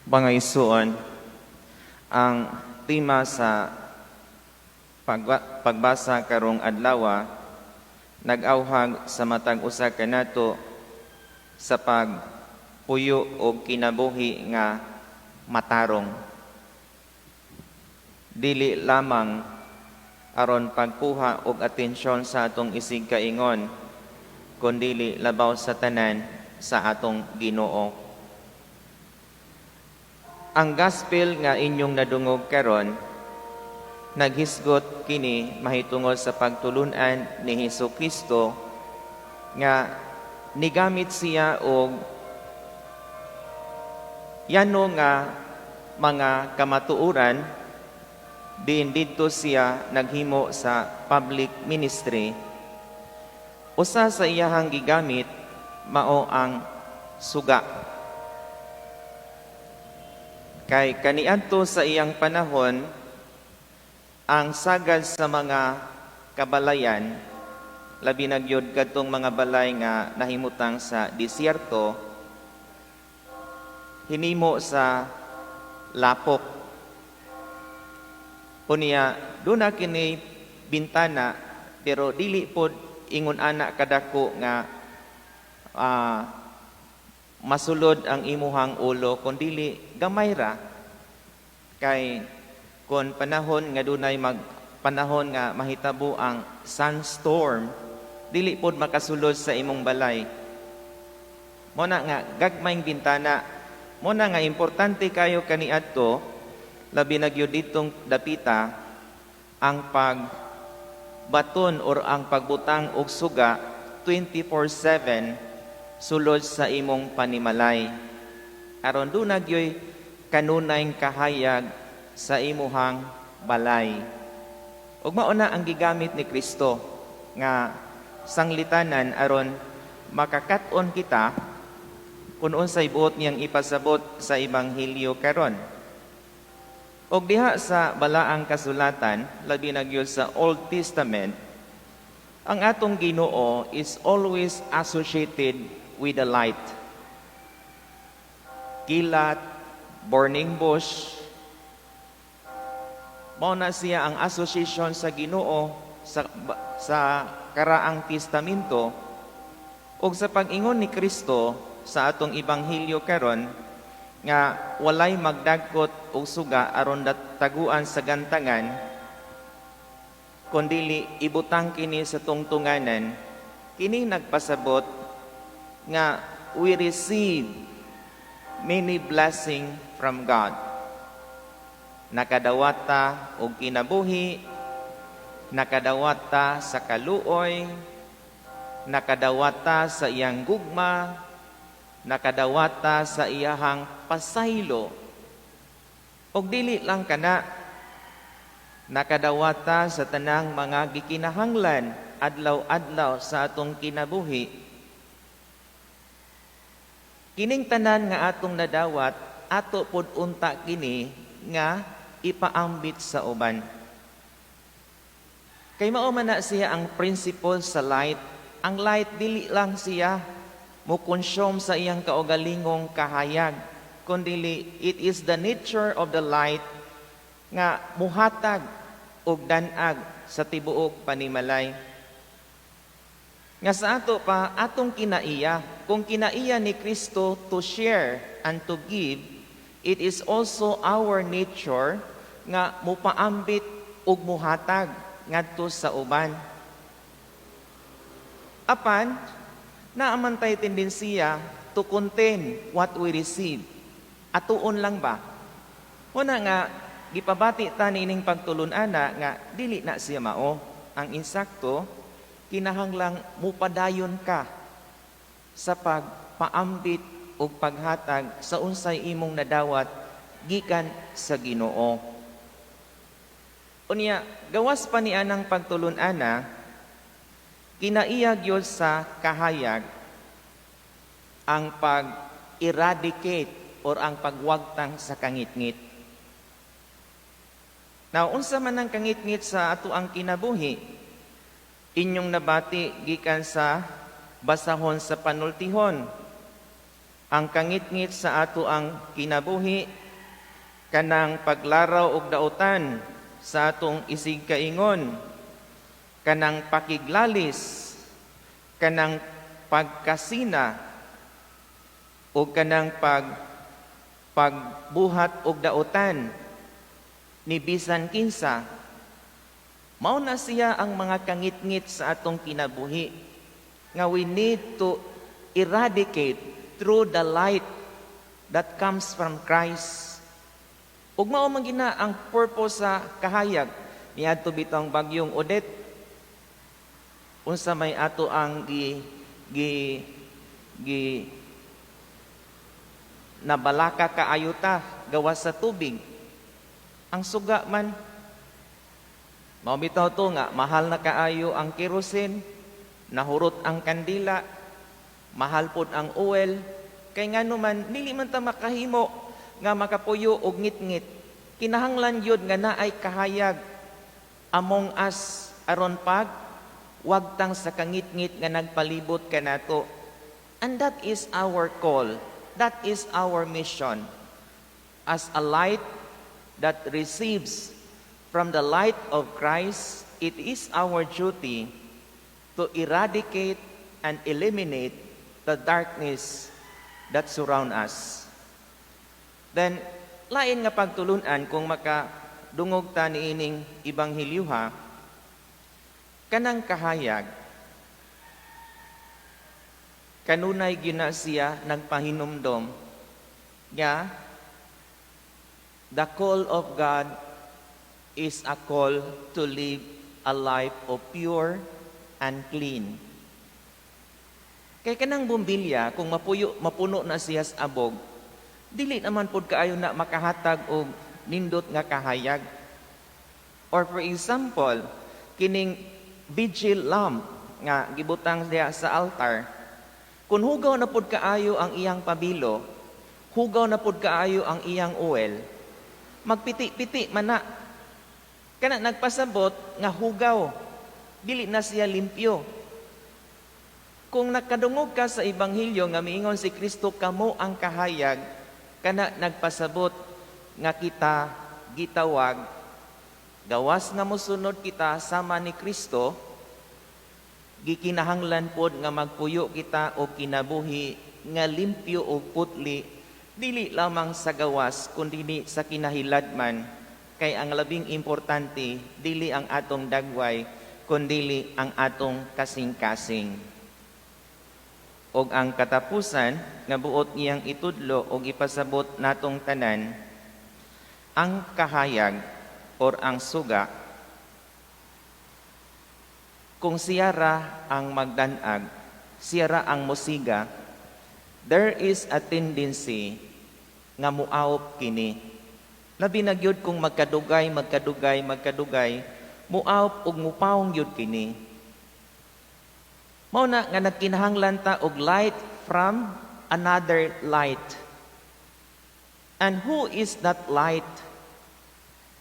Mga igsuon, ang tema sa pagbasa karong adlaw nag-awhag sa matag usa kanato sa pagpuyo og kinabuhi nga matarong. Dili lamang aron pagkuha og atensyon sa atong isig kaingon, kundili labaw sa tanan sa atong Ginoo. Ang gospel nga inyong nadungog karon, naghisgot kini mahitungod sa pagtulunan ni Hesus Kristo nga nigamit siya og yano nga mga kamatuoran diin didto siya naghimo sa public ministry. Usa sa iyahang gigamit mao ang suga. Kay kaniadto sa iyang panahon, ang sagad sa mga kabalayan, labi na gyud kadtong mga balay nga nahimutang sa disyerto, hinimo sa lapok. Unya, duna kini bintana, pero dili pod ingon ana kadako nga masulod ang imuhang ulo, kundili gamay ra, kay kon panahon nga dunay mag panahon nga mahitabo ang sandstorm, dili pod makasulod sa imong balay. Mo na nga gagmayng bintana. Mo na nga importante kayo kaniadto, labi na gyud ditong dapita, ang pag baton or ang pagbutang og suga 24/7 sulod sa imong panimalay aron duna gyoy kanunay kahayag sa imuhang balay. Ug mao na ang gigamit ni Kristo nga sanglitanan aron makakat-on kita kung unsay buot niyang ipasabot sa ebanghelyo karon. Og diha sa balaang kasulatan, labi na gyud sa Old Testament, ang atong Ginoo is always associated with the light. Kilat, burning bush, mao na siya ang association sa Ginoo sa Karaang Testamento. Ug sa pag-ingon ni Kristo sa atong ebanghelyo karon nga walay magdagkot og suga aron taguan sa gantangan, kundili ibutang kini sa tungtunganan, kini nagpasabot nga we receive many blessing from God. Nakadawata og kinabuhi, nakadawata sa kaluoy, nakadawata sa iyang gugma, nakadawata sa iyahang pasaylo. Og dili lang kana, nakadawata sa tanang mga gikinahanglan adlaw-adlaw sa atong kinabuhi. Kining tanan nga atong nadawat, ato pod unta kini nga ipaambit sa uban. Kay mao man na siya ang principle sa light. Ang light, dili lang siya mo consume sa iyang kaugalingong kahayag, kundili it is the nature of the light nga muhatag og danag sa tibuok panimalay. Nga sa ato pa, atong kinaiya, kung kinaiya ni Kristo to share and to give, it is also our nature nga mupaambit ug muhatag ngadto sa uban. Apan, naa man tay tendensiya to contain what we receive. Atuon lang ba? Una nga, gipabati ta niining pagtulun-ana nga dili na siya mao. Ang insakto, kinahanglang mupadayon ka sa pagpaambit ug paghatag sa unsay imong nadawat gikan sa Ginoo. Unya, gawas pa ni anang pagtulun-ana, kinaiya gyud sa kahayag ang pag-eradicate or ang pagwagtang sa kangitngit. Now, unsa man ang kangitngit sa ato ang kinabuhi? Inyong nabati gikan sa basahon sa panultihon. Ang kangitngit sa ato ang kinabuhi, kanang paglaraw og dautan sa atong isig kaingon, kanang pakiglalis, kanang pagkasina, o kanang pagbuhat og dautan ni bisan kinsa. Mao na siya ang mga kangitngit sa atong kinabuhi nga we need to eradicate through the light that comes from Christ. Ug mao man gina ang purpose sa kahayag. Niadto bitong bagyong Odette, unsa may ato ang gi gi gi nabalaka kaayo ta gawas sa tubig? Ang suga man. Mao bitaw to nga mahal na kaayo ang kerosene, nahurot ang kandila, mahal pod ang oil, kay ngano man dili man ta makahimo nga makapuyo og ngitngit. Kinahanglan gyud nga naay kahayag among us aron pag wagtang sa kangitngit nga nagpalibot kanato. And that is our call. That is our mission. As a light that receives from the light of Christ, it is our duty to eradicate and eliminate the darkness that surround us. Then, lain nga pagtulunan kung makadungog ta niining ebanghelyoha, kanang kahayag, kanunay gina siya nagpahinumdom nga the call of God is a call to live a life of pure and clean. Kay kanang bumbilya, kung mapuyo, mapuno na siya sa abog, dili naman pud kaayo na makahatag og nindot nga kahayag. Or for example, kining vigil lamp nga gibutang diha sa altar, kung hugaw na pud kaayo ang iyang pabilo, hugaw na pud kaayo ang iyang oil, magpiti-piti man na. Kana nagpasabot nga hugaw, dili na siya limpyo. Kung nakadungog ka sa ebanghelyo nga miingon si Kristo, "Kamo ang kahayag," kana nagpasabot nga kita gitawag, gawas nga mosunod kita sama ni Kristo, gikinahanglan pod nga magpuyo kita og kinabuhi nga limpyo og putli, dili lamang sa gawas kundi sa kinahiladman, kay ang labing importante dili ang atong dagway kundili ang atong kasing-kasing. Og ang katapusan nga buot niyang itudlo og ipasabot natong tanan, ang kahayag or ang suga, kung siya ra ang magdanag, siya ra ang musiga, there is a tendency nga muawop kini. Labi na gyud kung magkadugay, magkadugay, magkadugay, muawop ug mupawong gyud kini. Mao na nga nagkinahanglan ta og light from another light. And who is that light?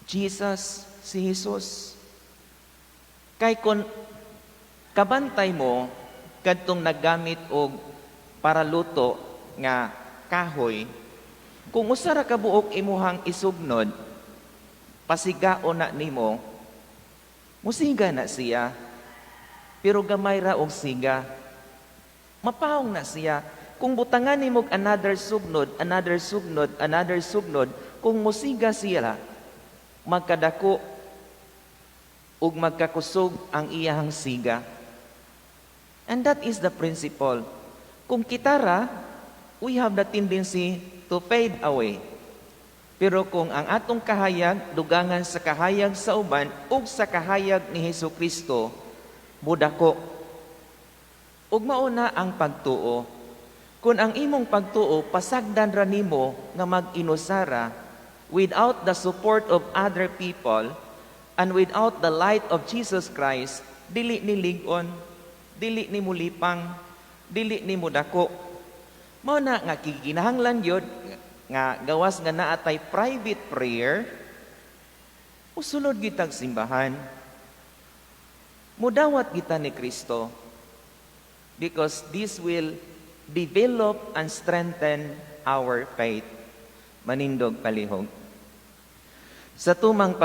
Jesus, si Jesus. Kay kung kabantay mo kadtong naggamit og paraluto nga kahoy, kung usa ra ka buok imuhang isugnod, pasigaon na nimo, musiga na siya. Pero gamay ra og siga. Mapawong na siya. Kung butangan nimo og another sugnod, another sugnod, another sugnod, kung musiga siya, magkadako ug magkakusog ang iyahang siga. And that is the principle. Kung kita ra, we have the tendency to fade away. Pero kung ang atong kahayag, dugangan sa kahayag sa uban ug sa kahayag ni Hesus Kristo, mudako. Ug mao na ang pagtuo. Kung ang imong pagtuo pasagdan ra nimo nga mag-inusara without the support of other people and without the light of Jesus Christ, dili ni lig-on, dili ni mulipang, dili ni mudako. Mao na nga kinahanglan gyud nga gawas nga naa tay private prayer, usulod gitag simbahan. Mudawat kita ni Kristo because this will develop and strengthen our faith. Manindog palihog. Sa tumang pag